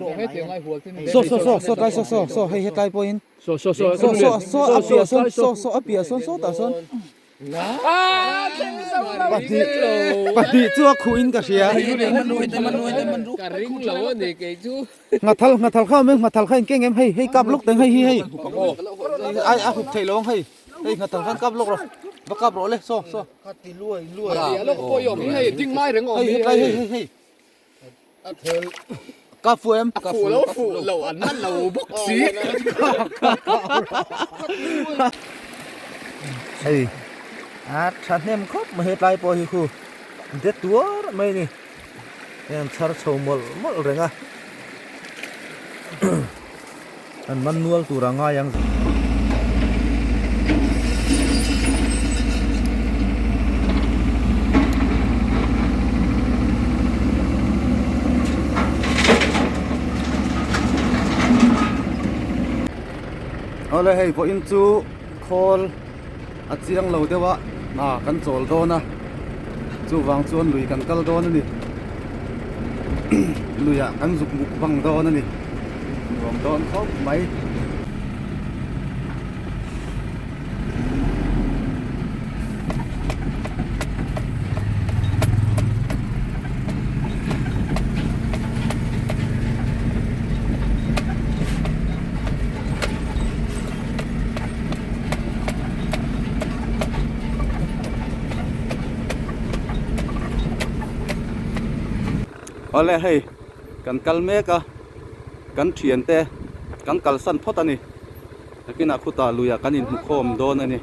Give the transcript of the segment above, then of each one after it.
Saw saw saw saw tlai saw saw saw hei hetlai pawhin saw saw saw a piah sawn saw saw a piah sawn sawtah sawn pahnih pahnih chu a khuh in ka hria nghathal nghathal kha awm em nghathal kha in keng em hei hei kap lawk teng hei hi hei ai a hup theih lo ang hei hei nghathal khan kap lawk rawh va kap rawh le saw saw hei hetlai hei hei hei Ka fu em? Ka fu lo fu lo an man lo bawk si. Hei a tha hnem khawp mai hetlai pawh hi khu de tuar mai a ni. Hei an chhar chho mawlh mawlh reng a. An man nual tur a ngai ang. Awle hei vawiin chu khawl a chiang lo deuh a hna kan chawl dawn a chuvang chuan lui kan kal dawn a ni luiah kan zuk muk vang dawn a ni nuam dawn khawp mai. Awle hei kan kal mek a kan thian te kan kalsan phawt a ni nakinah khutah luiah kan inhmu khawm dawn a ni.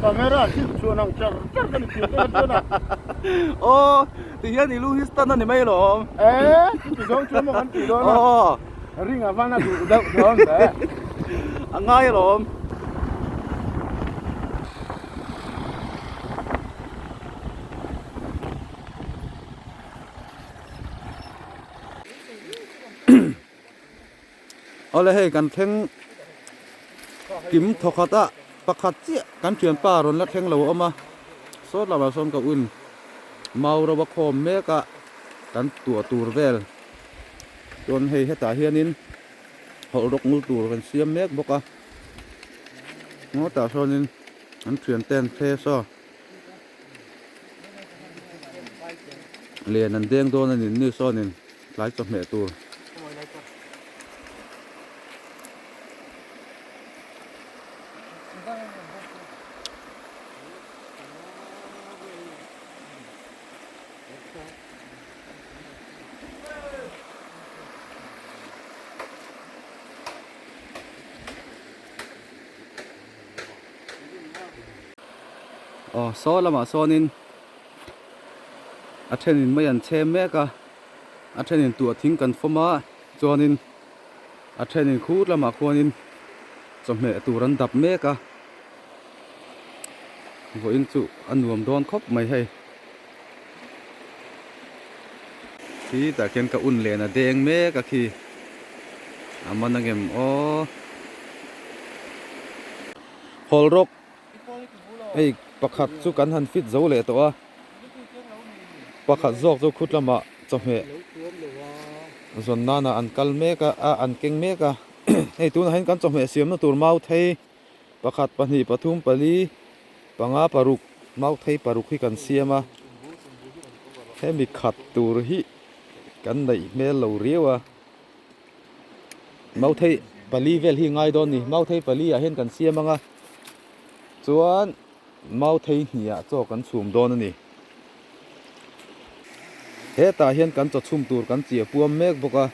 Camera thil chuan ang char char ka ni tih te chuan a. Aw ti hian i lu hi stun a ni mai alawm. E chuti zawng chuan maw kan tih dawn a. Ring a van a duh deuh dawn ve. A ngai alawm. Awle hei kan thleng kim thawkhat a pakhat chiah kan thianpa rawn la thleng lo a awm a sawt lamah sawn ka un mau ro a khawm mek a kan tuah tur vel chuan hei hetah hianin hawlh rawk ngul tur kan siam mek bawk a ngawtah sawnin an thiante an phe saw. Len an deng dawn a ni ni sawnin tlai chawhmeh tur. Aw saw lamah sawnin a thenin mai an chhem mek a a thenin tuah thing kan fawm a chuanin a thenin khur lamah khuanin chawhmeh tur an dap mek a vawiin chu a nuam dawn khawp mai hei khi tah khian ka un len a deng mek a khi a man angem aw hawl rawk. Hei pakhat chu kan han fit zo leh tawh a, pakhat zawk chu khut lamah chawhmeh zawn nana an kal mek a a an keng mek a hei tunah hian kan chawhmeh siamna tur mau thei pakhat pahnih pathum pali panga paruk mau thei paruk hi kan siam a hemi khat tur hi kan neih hmel lo riau a. Mauthei pali vel hi ngai dawn ni mauthei pali ah hian kan siam ang a chuan mauthei hnih ah chaw kan chhum dawn a ni hetah hian kan chaw chhum tur kan chiah puam mek bawk a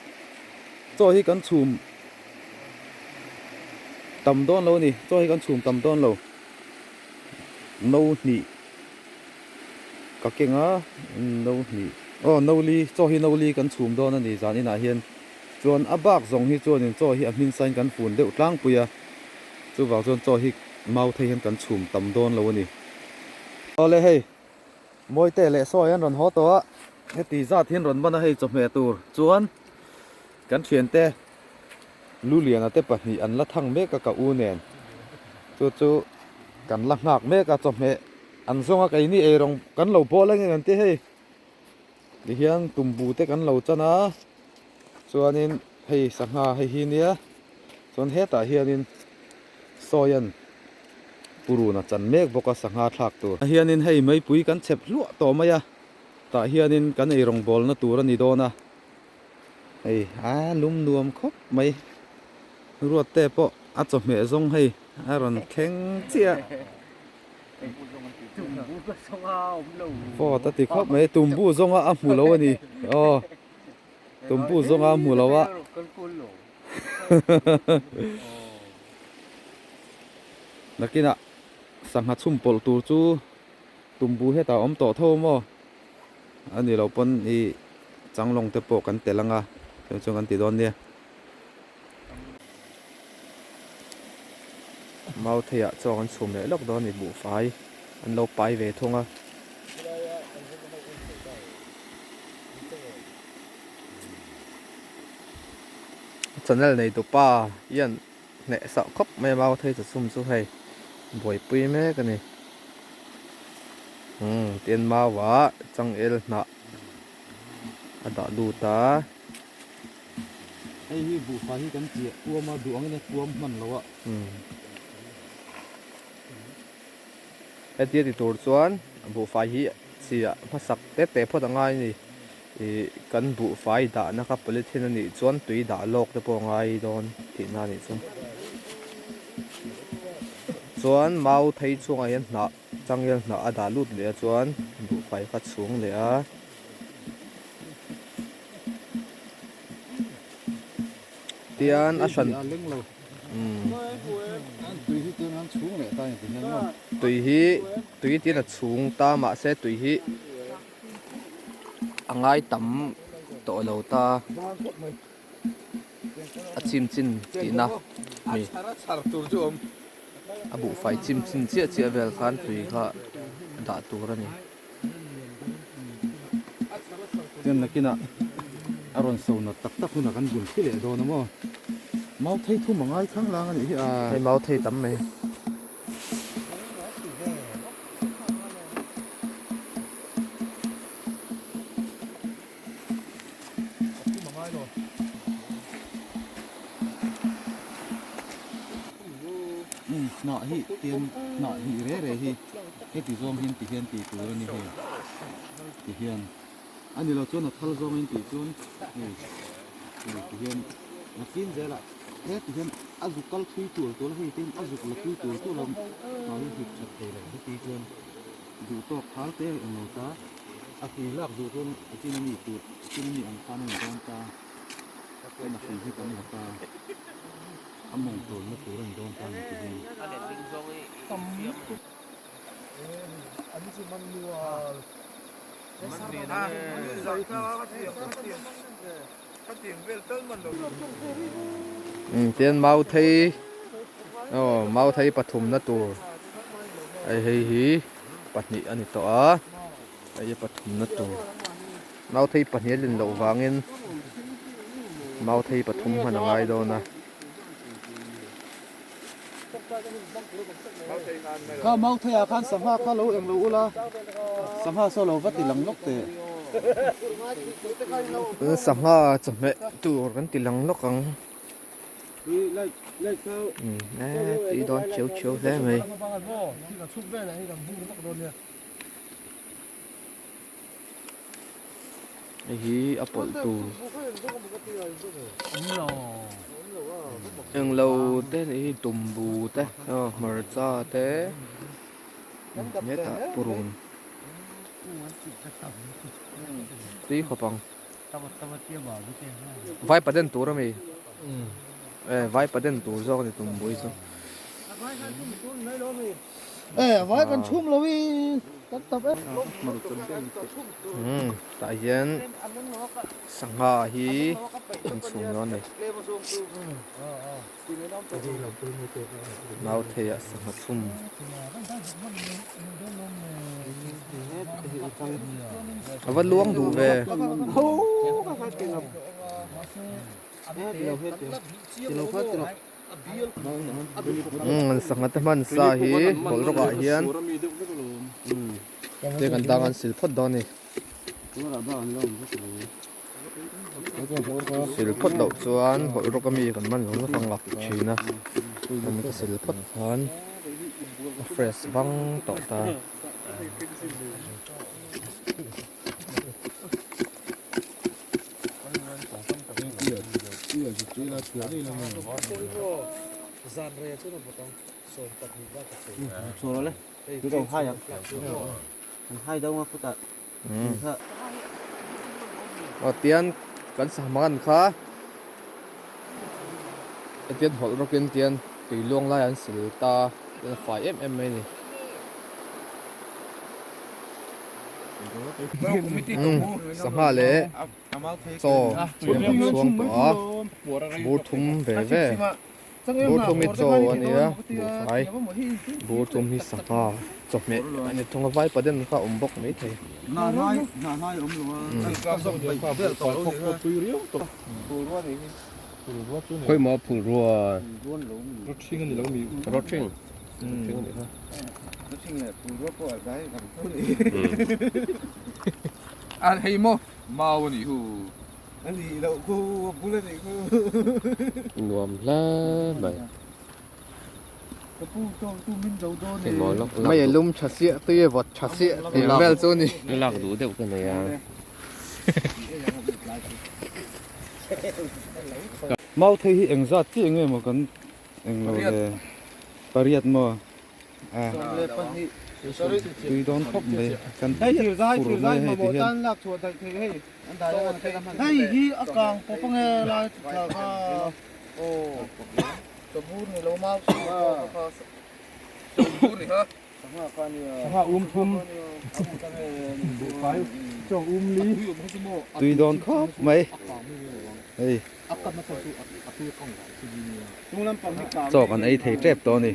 chaw hi kan chhum tam dawn lo a ni chaw hi kan chhum tam dawn lo no hnih ka keng a no hnih aw no li chaw hi no li kan chhum dawn a ni zan inah hian chuan a bak zawng hi chuanin chaw hi a hmin sain kan fun deuh tlangpui a chuvang chuan chaw hi mau thei hian kan chhum tam dawn lo a ni. Awle hei Mawite leh sawi an rawn haw tawh a heti zat hian rawn ban a hei chawhmeh tur chuan kan thiante. Luliana te pahnih an la thang mek a ka u nen chu chu kan la nghak mek a chawhmeh an zawng a keini eirawng kan lo bawl ang em an ti hei tihian tumbu te kan lo chan a chuanin hei sangha hei hi nia chuan hetah hianin sawian purun a chan mek bawk a sangha thlak tur hianin hei meipui kan chhep hluah tawh mai a tah hianin kan eirawng bawlna tur a ni dawn a. Hei a lum nuam khawp mai ruat te pawh a chawhmeh zawng hei a rawn thleng chiah vawt a ti khawp mai tumbu zawnga a hmu lo a ni aw tumbu zawnga a hmu lo a nakinah sangha chhum pawlh tur chu tumbu hetah a awm tawh tho maw. A ni lo pawn ih changlawng te pawh kan tel anga chu chu kan ti dawn nia. Mau theiah chaw an chhum leh lawk dawn a ni buhfai an lo pai ve thung a. Channel nei tupa hian hneh sauh khawp mai a mau thei chawchhum chu hei buaipui mek a ni umm tin mau ah changel hnah a dah lut a. Hei hi buhfai hi kan chiah kuam a duh angin a kuam hman lo a. Umm hetia ti tur chuan buhfai hi chiah hmasak te te phawt a ngai a ni. Ih kan buhfai dahna kha polythene a nih chuan tui dah lawk te pawh a ngai dawn tihna a nih chu. Chuan mau thei chhungah hian hnah changel hnah a dah lut leh a chuan buhfai kha chhung leh a. Tian a hran umm tui hi tui tin a chhung ta mahse tui hi. A ngai tam tawh lo ta a chim chin tihna a ni a buhfai chim chin chiah chiah vel khan tui kha dah tur a ni. Chuan nakinah a rawn so nat tak tak hunah kan bun thli leh dawn a maw mau thei thum a ngai thlang lang a nih hi a. Hei mau thei tam mai. Hnah hi tian hnah hi re re hi heti zawng hian ti hian tih tur a ni hei ti hian a ni lo chuan a thal zawng in tih chuan hei ti hian nakin zelah. He ti hian a zuk kal thui tur tur a hei te hian a zuk la tui tur tur a hna hi hip that thei lo heti chuan duh tawk thal te a englo ta a hrui lak duh chuan a chin ami tur a chin ami ang khan a ni dawn ta chuan a hrui hi kan la ta a mawng tawnna tur a ni dawn ta a ni ti hian. Tian mau thei aw mau thei pathumna tur hei hei hi pahnih a ni tawh a hei hi pathumna tur mau thei pahnih a lin loh vangin mau thei pathum hman a ngai dawn a. Kha mau thei ah khan sangha kha lo eng lo ula sangha saw lo va ti lang lawk teh. Sangha chawhmeh tur kan ti lang lawk ang. E tui dawn chiau chiau hle mai. Hei hi a pawlh tur englo te nih hi tumbu te aw hmarcha te hetah purun tui khawp ang vaipa den tur ami e vaipa den tur zawk ani tumbu hi chu. Tah hian sangha hi an chhum dawn a ni nau theiah sangha chhum a va luang duh ve. Umm sangha te hman sa hi bawlh rawk ah hian te kan dang an sil phawt dawn a ni sil phawt loh chuan bawlh rawk ami kan man lo nasa ngak thin a kan sil phawt khan a fresh vang tawh ta. Aw tian kan sahman kha hetian hawlh rawkin tian tui luang lai an sil ta tian a fai em em mai a ni. Sangha leh chaw chhum kan chhuang tawh a bur thum ve ve bur thum hi chaw a nia buhfai bur thum hi sangha chawhmeh a ni thung a vaipaden kha a awm bawk maithei. Khawimaw phulrua rawthing An hei maw mau a nih hu. A nih loh khu a bul a nih khu. Nuam hle mai. Ka pu tawng tu min zo dawn e. Mai a lum tha siah tui a vawt tha siah tih ang vel chu a ni. Lak duh deuh ka nei a. Mau thei hi engzat chiah nge maw kan Englo le pariat maw a tui dawn khawp mai kan fur mai hei ti hian. Hei hi a kang pawp ange lai thla kha Tui dawn khawp mai hei chaw kan ei thei tep tawh a ni.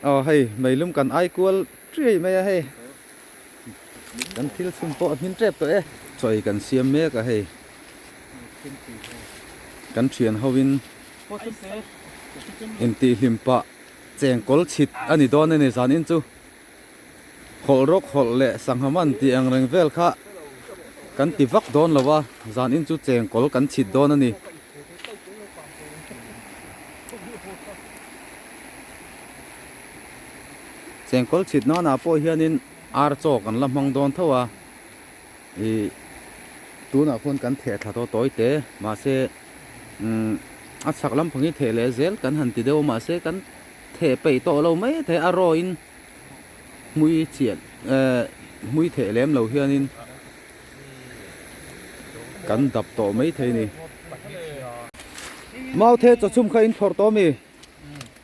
Aw hei meilum kan ai kual triai mai a hei. Kan thil chhun pawh a hmin tep tawh e. Chawi kan siam mek a hei. Kan thian ho in intihhlim pah chengkawl chhit a ni dawn a ni zan in chu. Hawlh rawk hawlh leh sangha man tih ang reng vel kha kan ti vak dawn lo a, zan in chu chengkawl kan chhit dawn a ni. Chengkawl chhit nanah pawh hianin ar chaw kan la hmang dawn tho a, ih tunah khuan kan theh thla tawh tawi te mahse umm a chhak lampang hi theh leh zel kan han ti deuh a mahse kan theh peih tawh lo mai thei a rawin hmui chiah ehh hmui theh lem lo hianin kan dap tawh mai thei a ni. Mau the chawchhum kha in phawrh tawh a mi?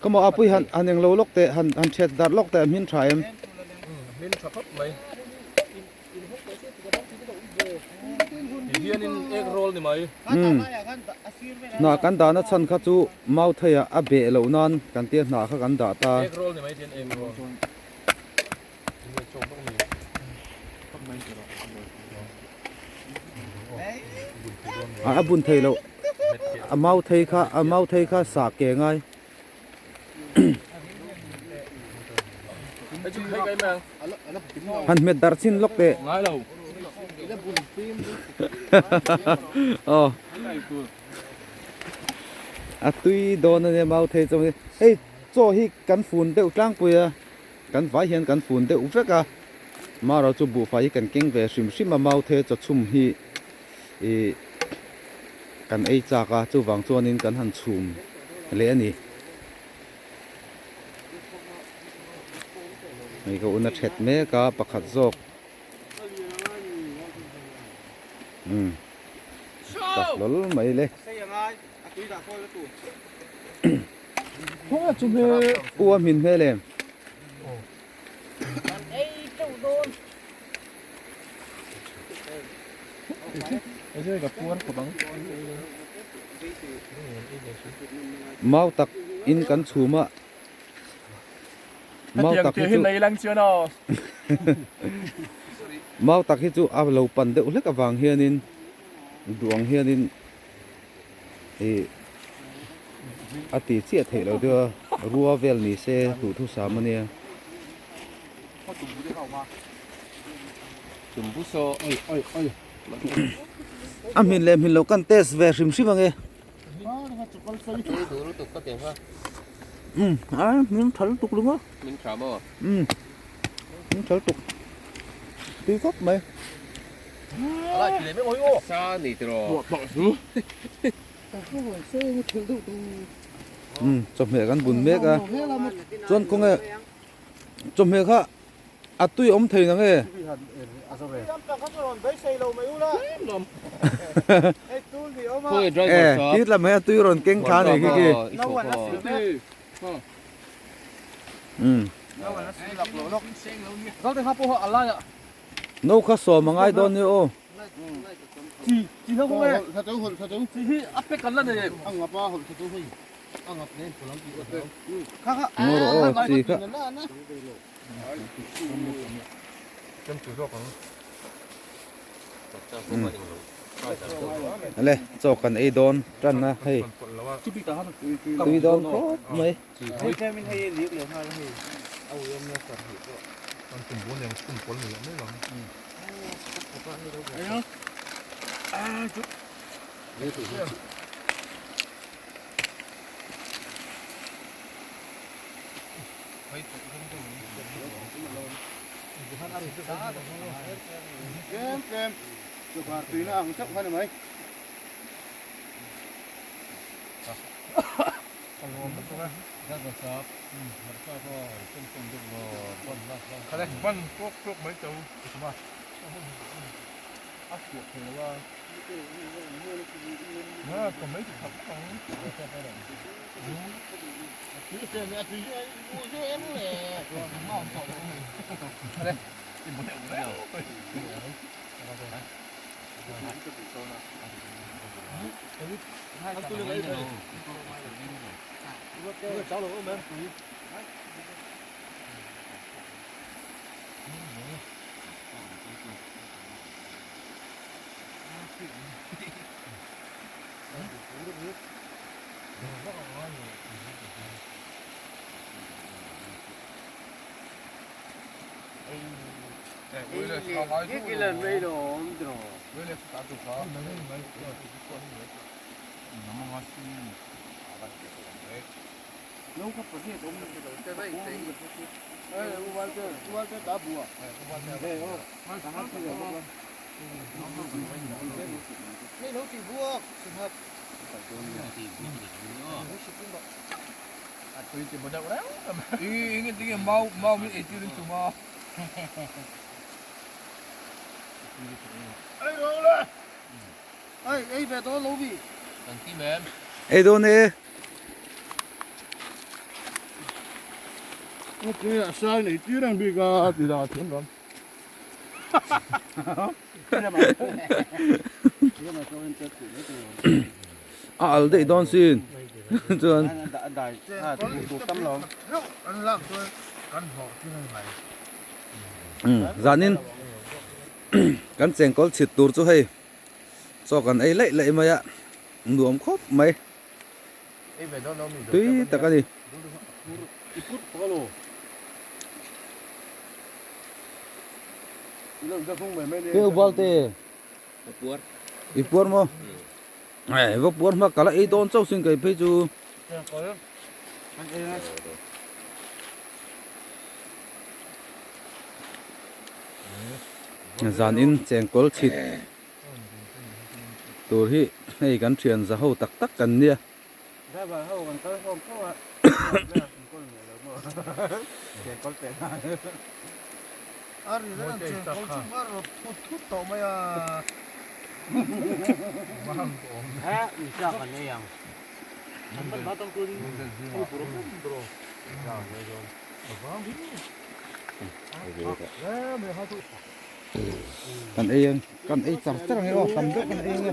Ka maw apui han han englo lawk teh han han thiat dar lawk teh a hmin tha em? Hmin tha khawp mai. Ti hianin egg roll ni mai. Umm. Hnah kan dahna chhan kha chu mau theiah a beh loh nan kan tia hnah kha kan dah ta. Egg roll ni mai tian egg roll. A bun thei loh a mau thei kha a mau thei kha sah ke ngai. Han hmet darh chin lawk teh. Aw a tui dawn ania mau thei chu hei chaw hi kan fun deuh tlangpui a. Kan vai hian kan fun deuh vek a, Mara chu buhfai hi kan keng ve hrim hrim a, Mauthe chawchhum hi ih kan ei chak a, chuvang chuanin kan han chhum leh a ni. Hei ka una thet mek a, pakhat zawk umm ka hlawl mai le. U a hmin hmel em? Mau tak in kan chhum a. Mau tak hi chu Mau tak hi chu a lo pan deuh hlek avang hianin duh ang hianin ih a ti chiah theih loh deuh a rua vel ni se duhthusam a nia. A hmin leh hmin loh kan test ve hrim hrim ang e. Um a min tha lutuk lu maw min tha maw um min tha lutuk tui khawp mai sa ni tiraw um chawhmeh kan bun mek a chuan khawnge chawhmeh kha A tui awm thei nang e. E tit lam hi a tui rawn keng thla ni khi khi. Um. No kha sawm a ngai dawn ni aw. Ngaw rawh aw chi kha. Ale chaw kan ei dawn tan a hei tui dawn khawp mai. Tlem tlem chawhmeh tuina ang chauh kha ni mai. Ei dawn e. A al daih dawn sin chuan zanin kan chengkawl chhit tur chu hei chaw kan ei laih laih mai a nuam khawp mai tui tak a ni. Keu balte i puar maw eh va puar hma kala ei dawn chauh sin kei phei chu zanin chengkawl chhit tur hi hei kan thian za ho tak tak kan nia. Driver ho kan kal khawm tho a Kan ei ang kan ei char char ang e aw tam deuh kan ei ang e.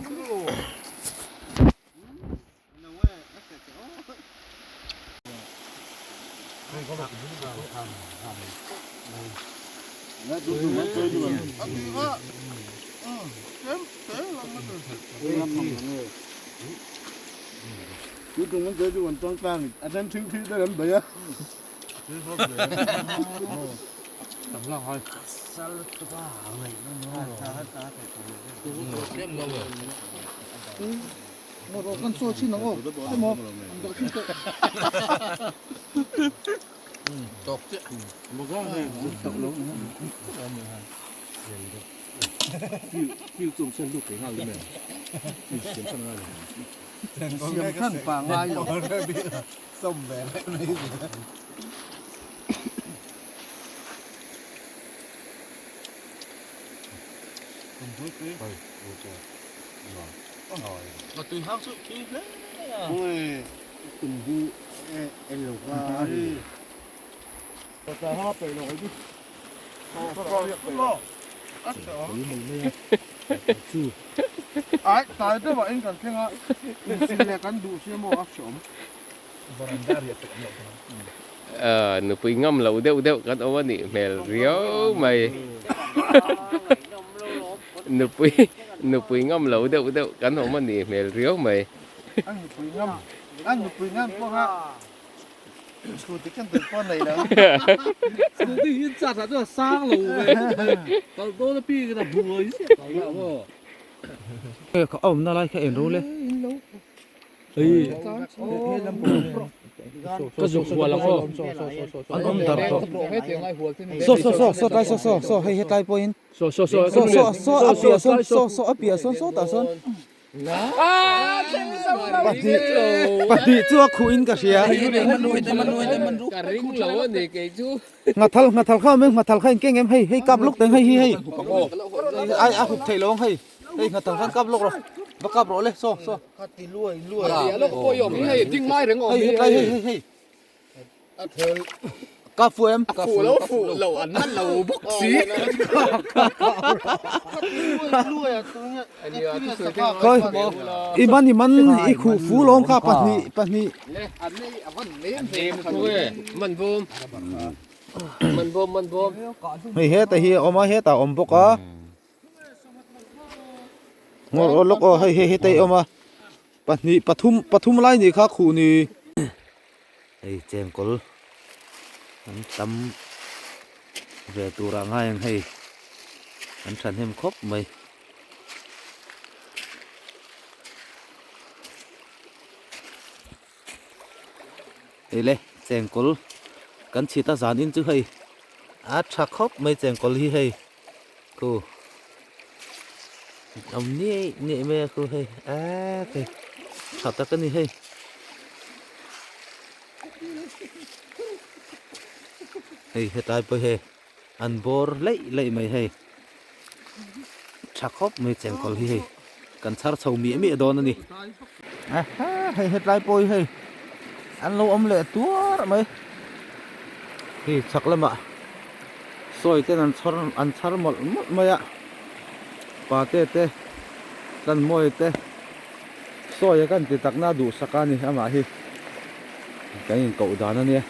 Nupui ngam lo deuh deuh kan awm a nih hmel riau mai. Nupui nupui ngam lo deuh deuh kan awm a nih hmel riau mai. Scooty kan tel pawh nei lo. Scooty hi charge ah chuan a sang lo ve. Kal dawn a pi ka buai ziah kal na maw. Ka awmna lai kha en ru le. Ka zuk hual ang aw. An awm dar tawh. Saw saw saw saw tlai saw saw saw hei hetlai pawhin. Saw saw saw saw saw saw a piah sawn saw saw a piah sawn sawtah sawn. Pahnih pahnih chu a khuh in ka hria. Ka ring lo a ni kei chu. Nghathal nghathal kha awm em nghathal kha in keng em hei hei kap lawk teng hei hi hei ai a hup theih lo ang hei hei nghathal khan kap lawk rawh va kap rawh le saw saw hei hetlai hei hei hei Ka fu em? Ka fu lo fu lo an man lo bawk si. Khoi i man i man i khuh fu lawm kha pahnih pahnih. Man bawm man bawm man bawm. Hei heta hi a awm a hetah a awm bawk a. Ngawr aw lawk aw hei hei heta hi a awm a pahnih pathum pathum lai nih kha khuh ni. Hei chengkawl an tam ve tur ah ngai ang hei an thahnem khawp mai. Hei le chengkawl kan chhit a zan in chu hei a tha khawp mai chengkawl hi hei khu awm niaih niaih mai a khu hei aaa hei tha tak a ni hei. Hei hetlai pawh hei an bawr laih laih mai hei tha khawp mai chengkawl hi hei kan chhar chho miah miah dawn a ni. Aha hei hetlai pawh hi hei an lo awm leh tuar mai hei chhak lamah sawi ten an chhar an chhar mawlh mawlh mai a pate te tlanmawi te sawi a kan ti tak na duhsak a ni amah hi kan inkoh dan a nia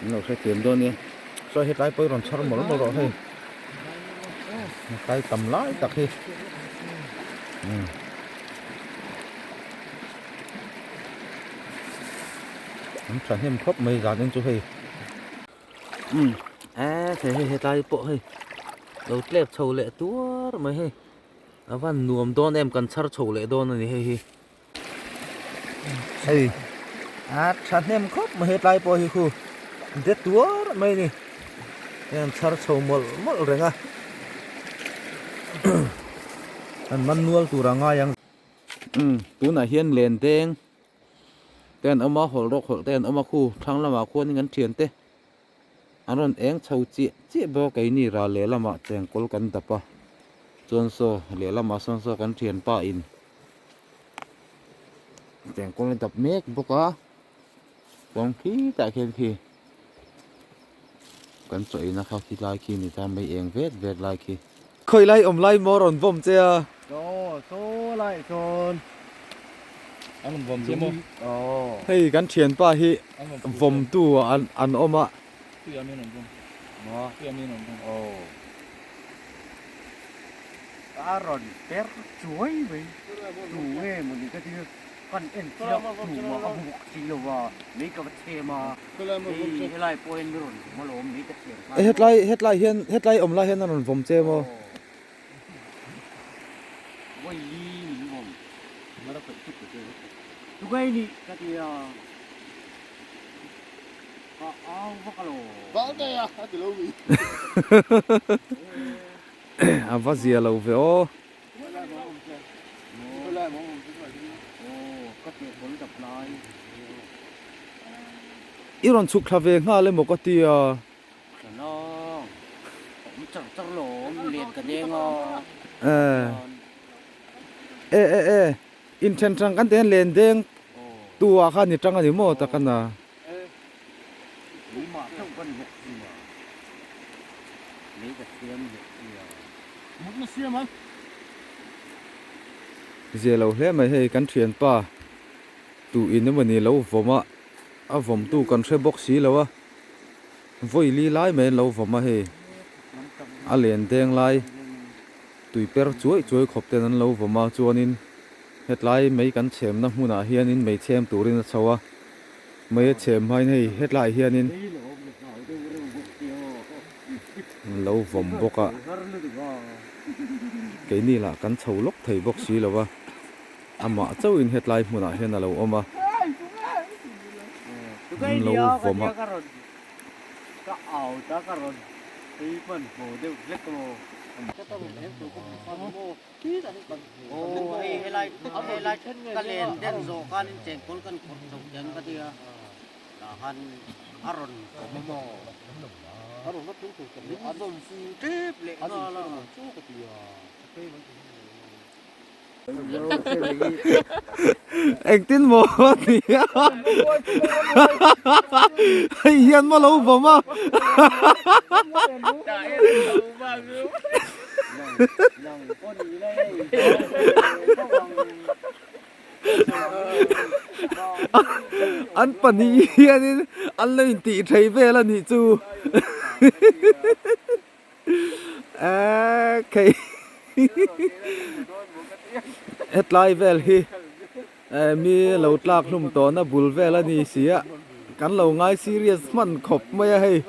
an lo hrethiam dawn nia sawi hetlai pawh hi rawn chhar mawlh mawlh rawh hei hetlai tam lai tak hi umm. An thahnem khawp mai zan en chu hei umm eee hei hei hetlai pawh hei lo tlep chho leh tuar mai hei a van nuam dawn em kan chhar chho leh dawn a ni hei hi hei a thahnem khawp mai hetlai pawh hi khu de tuar mai a ni hei an chhar chho mawlh mawlh reng a an man nual tur a ngai ang. Umm tunah hian len deng te an awm a hawlh rawk hawlh te an awm a khu thlang lamah khuanin kan thian te an rawn eng chho chiah chiah bawk a keini ral lehlamah chengkawl kan dap a chuan saw lehlamah sawn saw kan thianpa in chengkawl a dap mek bawk a chuan khitah khian khi kan chaw eina kha khi lai khi ni ta mai eng vet vet lai khi. Khawi lai awm lai maw rawn vawm che a? Aw saw lai sawn an rawn vawm che maw? Hei kan thianpa hi vawmtu an awm a. A rawn per chuai mai tu nge mawni ka ti kan en chiah tu mah ka hmu bawk si lo va mei ka va chhem a hei helai pawh hian mi rawn vawm alawm mei ka chhem nghal Eh hetlai hetlai hian hetlai awm lai hian a rawn vawm che maw? Vawi li min vawm tungai nih ka ti a. Ka au vak alo. A va zia lo ve aw. I rawn chhuk thla ve nghal emaw ka ti a. E e e inthen tang kan tih hian len deng tu ah khan i tang a ni maw tak a na. Zia lo hle mai hei kan thianpa tu in emawni lo vawm a a vawm tu kan hre bawk si lo a vawi li lai mai an lo vawm a hei a len deng lai tui per chuai chuai khawp ten an lo vawm a chuanin hetlai mei kan chhemna hmunah hianin mei chhem turin a chho a. Mai a chhem hmain hei hetlaiah hianin an lo vawm bawk a, keini lah kan chho lawk thei bawk si lo a, amah chauhin hetlai hmunah hian a lo awm a, an lo vawm a. Aw hei helai helai ka len den zawh khan in chengkawl kan khawrh chho chiang ka tia tah khan a rawn kawm a maw min vawm fu tep leh nghal a. Engtin maw a ti a hei hian maw lo vawm a. An pahnih hianin an lo intih thei vel a nih chu eee khei hetlai vel hi mi lo tlak hlum tawhna bul vel a ni si a kan lo ngai serious hman khawp mai a hei.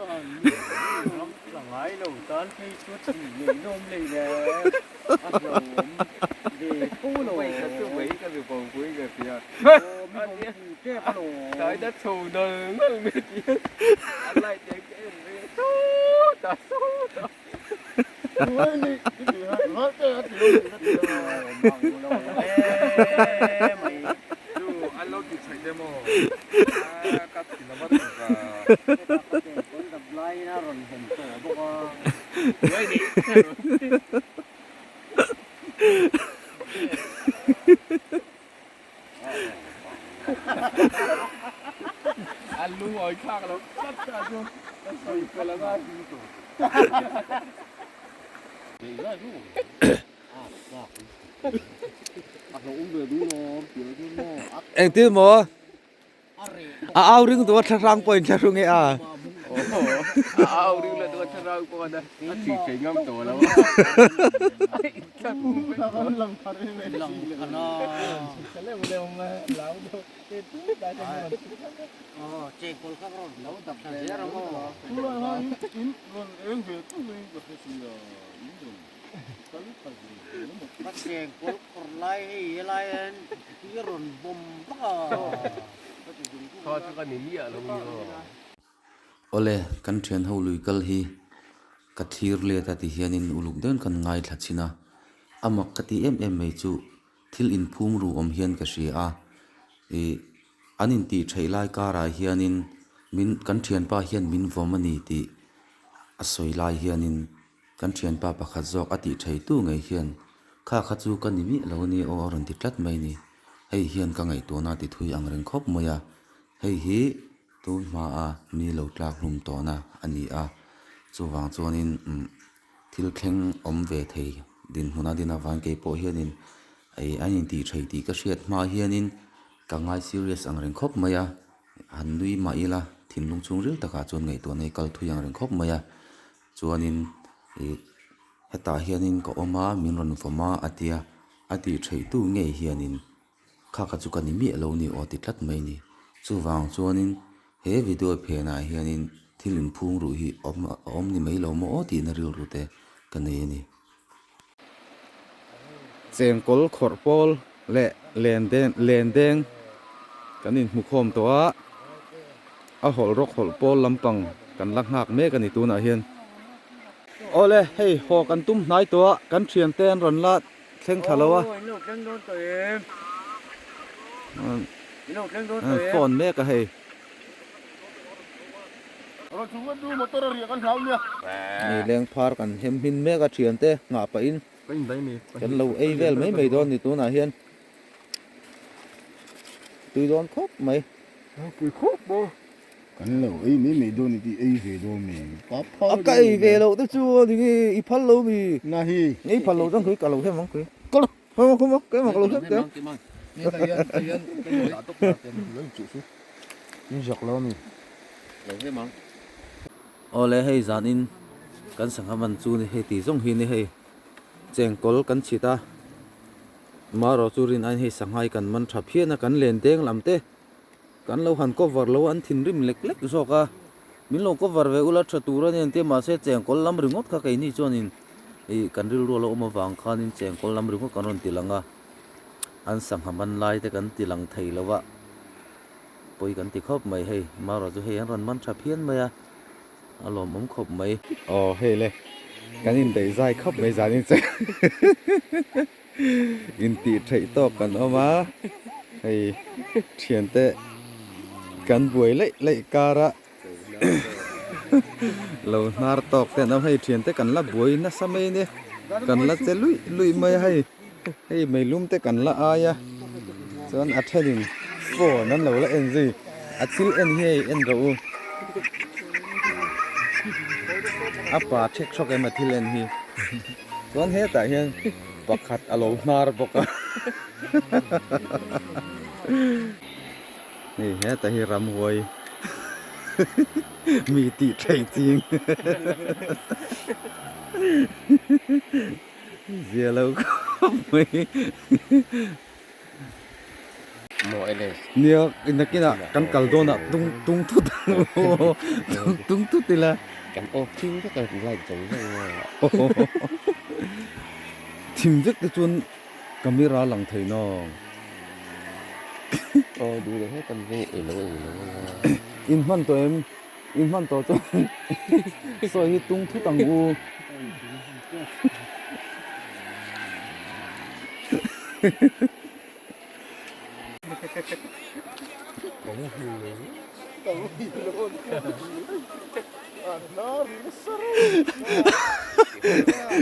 Engtin maw? A au ring duh a thlahrang pawhin thlahrung e a. A au ring la duh a thlahrang pawh a thi thei ngam tawh lo a. Awle, kan thian ho lui kal hi ka thlir let a ti hianin uluk deuhin kan ngaithla chhin a, a mak ka ti em em mai chu thil inphum ru awm hian ka hria a, ih an intih theih lai karah hianin min kan thianpa hian min vawm a ni tih a sawi lai hianin Kan thianpa pakhat zawk a tih thei tu ngei hian, Kha kha chu ka ni miah lo a nia aw a rawn ti tlat mai ni. Hei hian ka ngaihtuahna ti thui ang reng khawp mai a. Hei hi tun hmaa mi lo tlak hlum tawhna a ni a. Chuvang chuanin umm thil thleng awm ve thei dinhmun a din avang keipawh hianin ei an intih thei tih ka hriat hma hianin ka ngai serious ang reng khawp mai a. Han nui mah ila. thinlung chhungril takah chuan ngaihtuahna hi kal thui ang reng khawp mai a chuanin ih hetah hianin ka awm a min rawn vawm a a tia a tih theih tu ngei hianin kha kha chu ka ni miah lo ni aw ti tlat mai a ni chuvang chuanin he video phenah hianin thil inphung ruh hi awm a awm ni mai lo maw aw tihna rilru te ka nei a ni. Chengkawl khawrh pawl leh len deng len deng kan inhmu khawm tawh a, a hawlh rawk hawlh pawl lampang kan la nghak mek a ni tunah hian. Awle hei haw kan tum hnai tawh a, kan thiante an rawn la thleng thla lo a. Phone mek a hei. Ni leng phar kan hem hmin mek a thiante nghah pahin kan lo ei vel mai mai dawn ni tunah hian tui dawn khawp mai. Pui khawp maw. Kan lo ei mai mai dawn i tih ei ve dawn mi. A ka ei ve loh te chu a ni nge i phal lo mi. Na hi. I phal lo chuan khui ka lo hem ang khui. Ka lo hem ang khum a keimah ka lo hem teh ang. Awle hei zanin kan sangha man chu ni hei tih zawng hi ni hei chengkawl kan chhit a marawh chu rin aiin hei sangha hi kan man tha phian a kan len deng lam te kan lo han cover lo a an thinrim lek lek zawk a min lo cover ve ula tha tur a ni an tia mahse chengkawl lam ringawt kha keini chuanin ih kan rilru a lo awm avang khanin chengkawl lam ringawt kan rawn ti lang a an sangha man lai te kan ti lang thei lo a. Pawi kan ti khawp mai hei, marawh chu hei an rawn man tha phian mai a, a lawmawm khawp mai. Aw hei le, kan indaih zai khawp mai zanin chu intih theih tawk kan awm a, hei thiante kan buai laih laih kar a lo hnar tawk te an awm hei thiante kan la buai nasa mai ania, kan la che luih luih mai a hei. Hei meilum te kan la ai a chuan a thenin phone an lo la en zui a thil en hi hei en rawh u a pa thek thawk em a thil en hi chuan hetah hian pakhat a lo hnar bawk a hei hetah hi ramhuai mi tih theih ching. Zia lo khawp mai. Nia nakinah kan kal dawnah tung tung thut ang u tung thut ila. Kan off thim vek a light zawng zawng a. Thim vek te chuan camera a lang thei nawng. Aw duh leh hlek kan veng eng lo eng lo anga. In hman tawh em? In hman tawh chuan sawi hi tung thut ang u.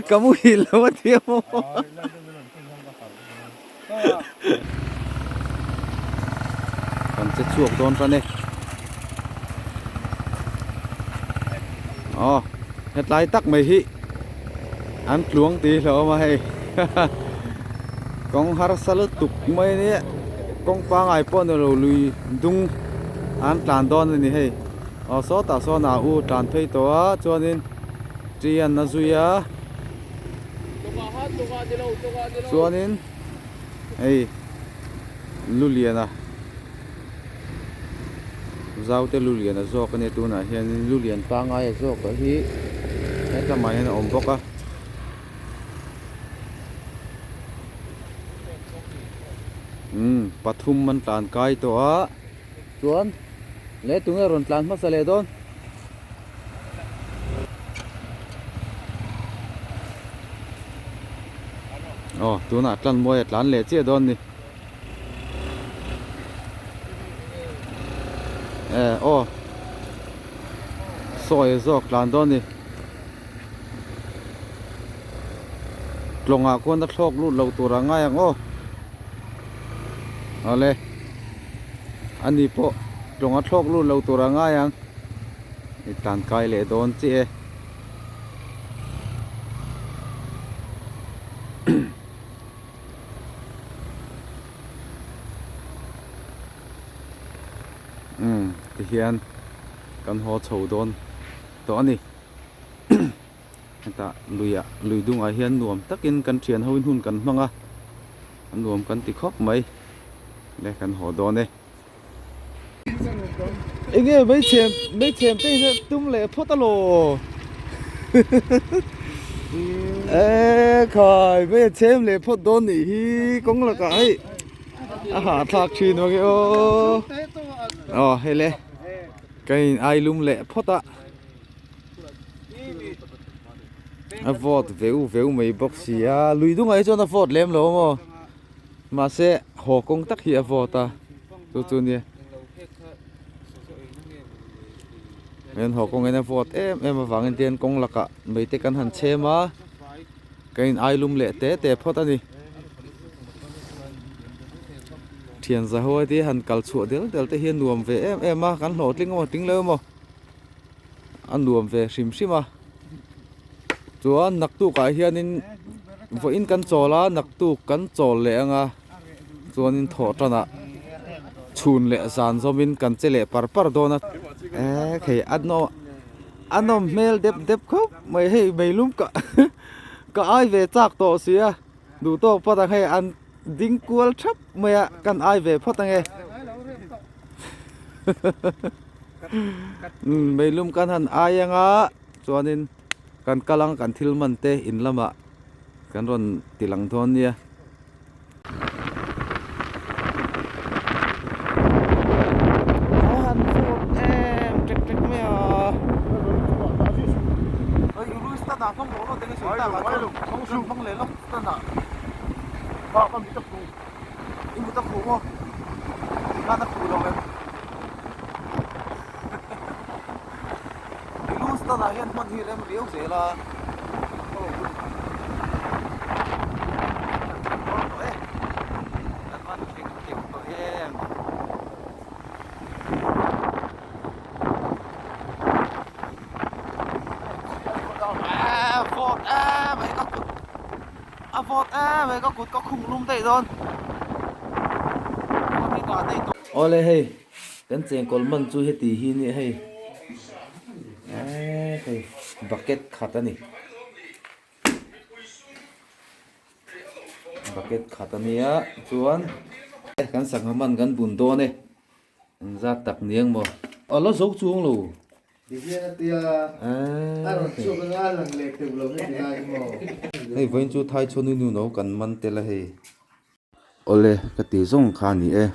Ka muhil lo a tia maw. Kan che chhuak dawn tan e. Aw hetlai tak mai hi an tluang tih hlauh awm a hei kawng harsa lutuk mai a nia kawng pangai pawh ni lo lui dung an tlan dawn a ni hei aw sawtah sawn a u tlan phei tawh a chuanin ṭi an a zui a. Chuanin hei Luliana Zaute Luliana zawk a nia tunah hianin Lulian pangngai a zawk a hi hetlamah hian a awm bawk a. Umm pathum an tlan kai tawh a chuan leh tunge rawn tlan hmasa leh dawn. Aw tunah tlan mawi a tlan leh chiah dawn ni eh aw sawi a zawk tlan dawn ni tlawngah khuan a thlawk lut lo tur a ngai ang aw awle ani pawh tlawng a thlawk lut lo tur a ngai ang. I tlan kai leh dawn chiah e. Umm ti hian. Kan haw chho dawn tawh a ni. Hetah luiah lui dungah hian nuam takin kan thian hoin hun kan hmang a, a nuam kan ti khawp mai. Le kan haw dawn e. Enge meichhem meichhem te hi tum leh phawt alaw e khai mei a chhem leh phawt dawn nih hi kawng lakah hei a hahthlak thin ang e aw aw hei le ka in ai lum leh phawt a a vawt veu veu mai bawk si a lui dungah hi chuan a vawt lem lo a maw. Mahse haw kawng tak hi a vawt a chu chu nia hian haw kawng hian a vawt em em avangin tian kawng lakah mei te kan han chhem a kan in ai lum leh te te phawt a ni thian za ho te han kal chhuah del del te hi a nuam ve em em a kan hlawhtling emaw tling lo emaw a nuam ve hrim hrim a chuan naktukah hianin vawiin kan chawl a naktuk kan chawl leh ang a chuanin thawh tanah chhun leh zan zawmin kan che leh par par dawn a eee khei a nawm a nawm hmel dep dep khawp mai hei meilum ka ka ai ve chak tawh sia duh tawk phawt ang hei an ding kual thap mai a kan ai ve phawt ang e. Meilum kan han ai anga chuanin kan kal ang kan thil man te in lamah kan rawn ti lang dawn nia. A han vawt em tek tek mai a. I mut a khuh maw? Tikhan a khuh lo em? I lu stand ah hian hman hi rem riau zel a. Kan dawn tawh e. Kan man thleng teuh tawh em? Vawt em mai ka kut. A vawt em mai ka kut ka khung lum daih dawn. Awle hei kan chengkawl man chu heti hi nia hei eee hei bucket khat a ni bucket khat a nia chuan kan sangha man kan bun dawn e. Eng zat tak ni ang maw? A la zo chuang lo. Ti hian a tia, a rawn chhuak anga a lang leh teuh lo heti lai hi maw? Hei vawiin chu Thai chhuanui nu no kan man tel a hei. Awle ka ti zawng kha a ni e.